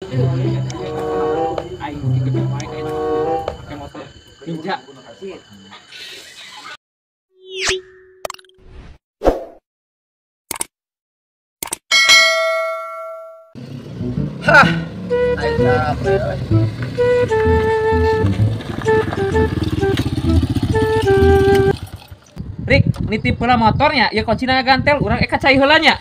Aing gede wae pakai motor Ninja. Hah, aing capek. Rik, nitip heula motornya, ya kuncina gantel, urang ka cai heula nya.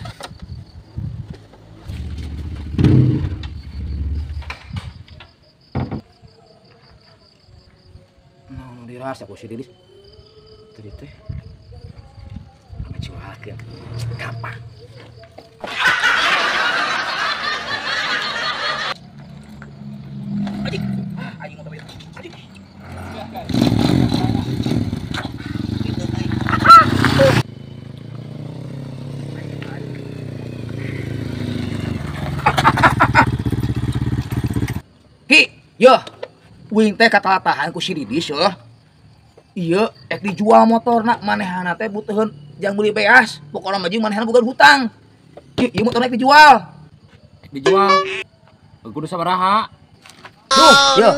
Naon dirasa ku si Didis. Tadi teh ngajualkeun. Gampang. Adik, aing motor ieu. Adik. Ki, yo, uing teh katalatahan ku si Didis yo. Ieu ek dijual motorna manehana teh butuheun jang meuli beas, pokona mah jeung manehana boga hutang. Ki, ieu motorna ek dijual. Ek dijual. Kudu sabaraha? Duh, yo,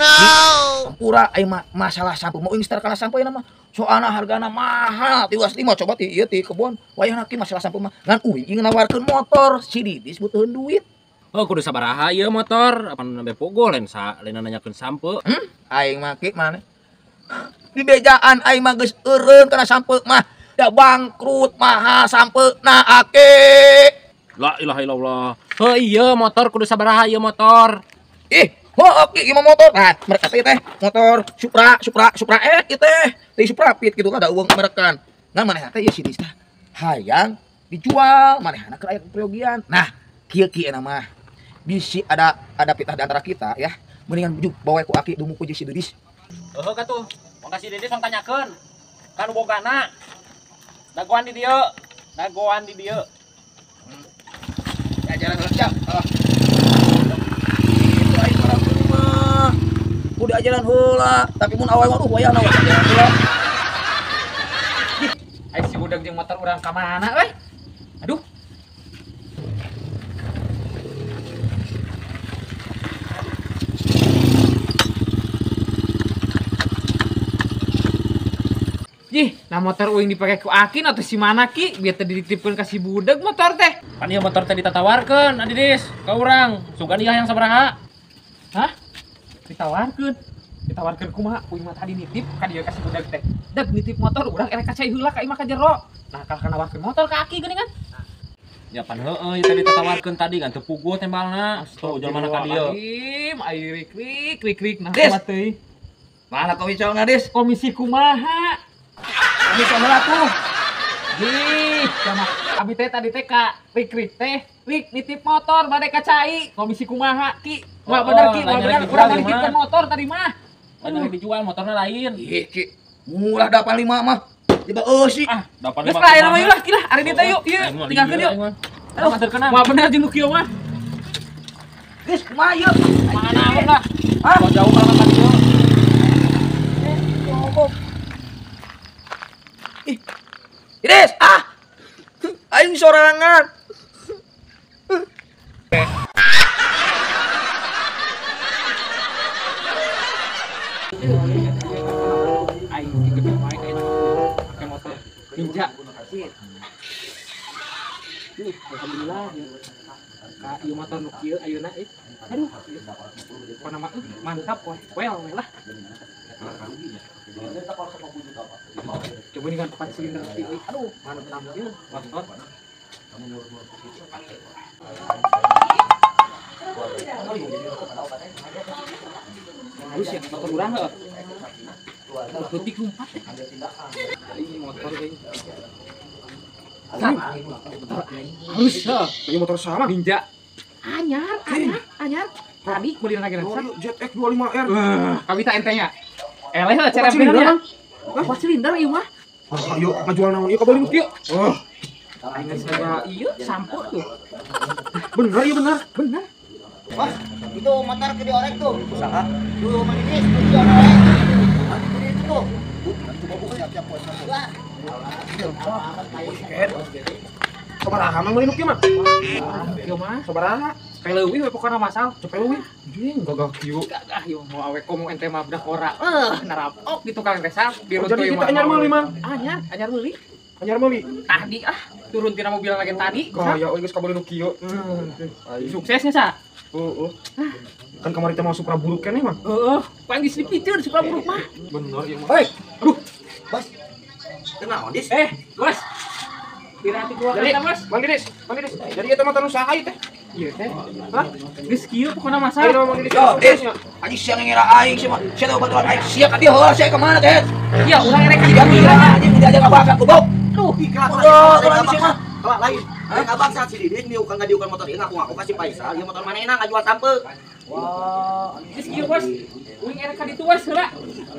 hampura aing masalah sampo mau uing setar kana sampo ieu mah. Soalna hargana mahal, tiwas lima coba ti ieu ti kebon. Wayahna ki masalah sampo mah ngan uing nawarkeun motor, si Didis butuheun duit. Oh, kudu sabaraha ieu motor? Apa nembe pogo lain sa lain nanyakeun sampo. Aing mah ki maneh. Di bejaan aing mah geus eureun kana sampo mah. Da bangkrut mahal sampeuna ake. La ilaha illallah. Heuh ieu motor kudu sabaraha ieu motor? Ih, heuh ki ieu mah motor. Nah, mereka teh motor Supra Supra Supra X ieu teh. Teh Supra Fit kitu ada uang merekan. Ngan manehna teh ieu si Didis teh hayang dijual manehna keur aya keperyogian. Nah, kieu ki eta mah. Bisi ada fitnah di antara kita ya. Mendingan bujuk bawa ku aki dumuku jeung si Didis. Heuh katuh, mangga si Didis mang tanyakeun. Ka nu bogana. Dagoan di dieu. Dagoan di dieu. Ajaran heula jam. Itu aing orang mah. Kudu ajaran heula, tapi mun awewe mah wayahna we ajaran heula. Ai si budak jeung motor urang ka mana euy? Aduh. Jih, nah motor uing dipake ku Akin atau si mana ki? Biar tadi dititipkeun ka si budeg motor teh. Pan ieu motor teh ditatawarkeun, Adidis, ka urang. Sugan ieu hayang sabaraha? Hah? Ditawarkeun. Ditawarkeun kumaha? Uing mah tadi nitip ka dieu ka si budeg teh. Deg nitip motor urang erek ka cai heula ka imah ka jero. Nah, kalah kana nawarkeun motor ka Aki geuning kan? Ya pan heueuh ieu tadi ditatawarkeun tadi kan teu puguh tembalna. Tuh ujol mana ka dieu. Ai rik rik rik rik nah kumaha teuing. Mana komisi Dis? Komisi kumaha? Komisi heula tuh. Ih, sama abi teh tadi teh ka rik-rik teh, rik nitip motor bade ka cai, komisi kumaha ki? Moal bener ki, moal bener urang nitipkeun motor tadi mah. Lain dijual motorna lain. Ih, ki. Murah 85 mah. Tiba eusi. Ah, 85. Geus lah ayeuna mah lah ki lah, ari dieu teh yuk, ieu tinggalkeun yuk. Aduh, anterkeun. Moal bener jeung nu kieu mah. Geus kumaha ieu? Kumaha naon lah. Hah? Jauh banget ka dieu. Didis, ah, aing sorangan. Aing gede wae pakai motor Ninja. Duh, alhamdulillah ya. Ka ieu motor nu kieu ayeuna euy. Aduh, pokona mah mantap we well lah. Coba nih kan 4 silinder euy. Aduh, mantap ieu motor. Halus ya motor urang heuh. Leutik lumpat teh. Ini motor euy. Halus heuh. Ini motor sama Ninja. Anyar, anyar, anyar. Tadi beli lagi ZX 25R. Kami tak entenya. Eleh lah cara benernya. 4 silinder ieu mah. Ayo ngajual naon ieu kabeli kieu. Oh. Aing geus ieu sampo tuh. Bener ieu bener. Bener. Wah, itu motor ke diorek tuh. Usaha. Tuh manidis, tuh diorek. Itu tuh. Coba buka siap-siap. Wah. Sabaraha mang meuli nu kieu mah? Kieu mah Sabaraha? Cepet leuwih we pokona masal. Cepet leuwih. Anjing gagah kieu. Gagah ieu mau awe komo ente mah budak ora. Narapok di tukang teh sal. Jadi kita anyar meuli, Mang. Anyar, anyar meuli. Anyar meuli. Tadi ah, turun tina mobil lagi tadi. Gaya euy geus kabeuli nu kieu. Suksesnya sa. Heeh. Kan kamari teh mah Supra buruk keneh mah. Heeh, paling geus dipiceur Supra buruk mah. Bener ieu mah. Hei, aduh. Bos. Kenaon, Dis? Bos. Pirati gua kata, Bos. Mang Didis, Mang Didis. Jadi eta mah tanu saha ieu teh? Ieu teh. Hah? Geus kieu pokona masal. Ayo Mang Didis. Yo, Dis. Anjing sia ngira aing sia mah. Sia teh baturan aing sia ka dieu heula sia ka mana teh? Iya, urang erek ka dieu. Anjing diajak abang goblok. Aduh, ikhlas. Oh, mah. Kalau lain, lain abang saat si Didis niukan ngadiukan motor ieu ngaku-ngaku ka si Faisal, ieu motor manehna ngajual sampe. Wah, geus kieu Bos. Uing erek ka ditu Bos heula.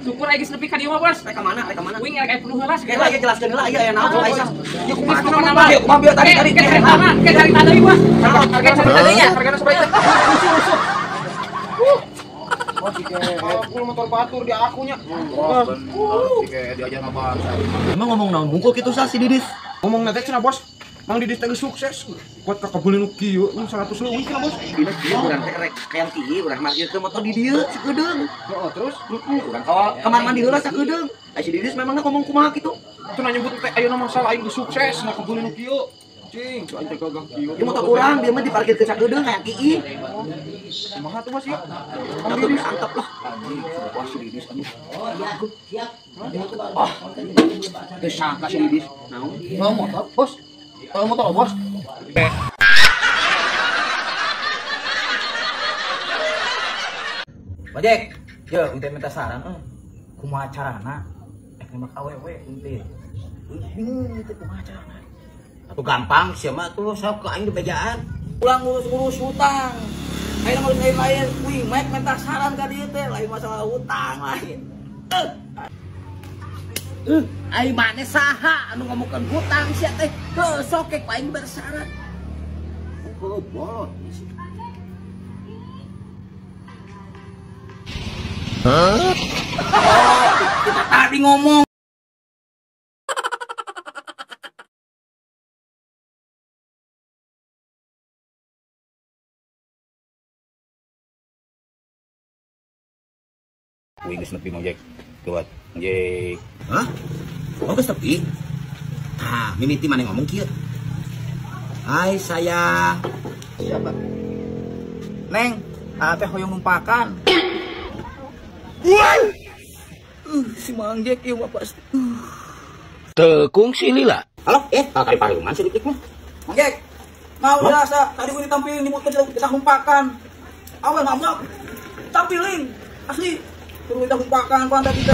Syukur aya geus nepi ka dieu mah Bos. Rek ka mana? Rek ka mana? Uing erek aya perlu heula. Heula ieu jelaskeun heula ieu aya naon Faisal. Ieu kumaha kumaha mah? Kumaha bieu tadi tadi. Ke cari tanah, ke cari tanah deui Bos. Ke cari tanah nya. Hargana sabaraha? Rusuh-rusuh. Oh, aku motor batur di akunya. Wah, bener. Diajar abang. Emang ngomong naon hungkul kitu sah si Didis? Ngomong teh cenah Bos. Mang Didis teh sukses. Kuat ka kabeuli nu kieu, 100 leuwih cenah Bos. Dina kieu urang teh rek hayang kieu urang markirkeun motor di dieu sakedeung. Heeh, terus urang ka kamar mandi heula sakedeung. Ai si Didis memangna ngomong kumaha kitu? Cenah nyebut teh ayeuna masalah aing geus sukses na kabeuli nu kieu. Cing, aing teh gagah kieu. Ieu motor urang dia mah diparkirkeun sakedeung hayang kieu. Kumaha tuh Bos ieu? Mang Didis antep lah. Wah, si Didis aduh. Siap. Ah. Teu sangka si Didis. Naon? Mau motor, Bos. Mau motor, Bos. Bajek, yo ente minta saran euy. Kumaha carana ek nembak awewe ente. Bingung teh kumaha carana. Atuh gampang sia mah tuh sok ke aing di bejaan. Ulah ngurus-ngurus hutang. Ayeuna ngurus lain-lain, wih mek minta saran ka dieu teh lain masalah hutang lain. Ai mane saha anu ngomongkeun hutang sia teh. Heuh sok ek aing bersaran. Heuh bolot. Hah? Oh, kita tadi ngomong. Wih, geus nepi Mang Jek. Gawat. Mang Jek. Hah? Oh, geus nepi? Tah, mimiti maneh ngomong kieu. Hai sayang. Siapa? Neng, teh hoyong numpakan. Si Mang Jek ieu mah pasti. Tekung si lila. Halo, kali paruman si Dik mah. Mang Jek. Mau biasa, tadi gua ditampilin di motor kita numpakan. Awal ngamuk. Tampilin asli. Suruh kita numpakan, pantat kita.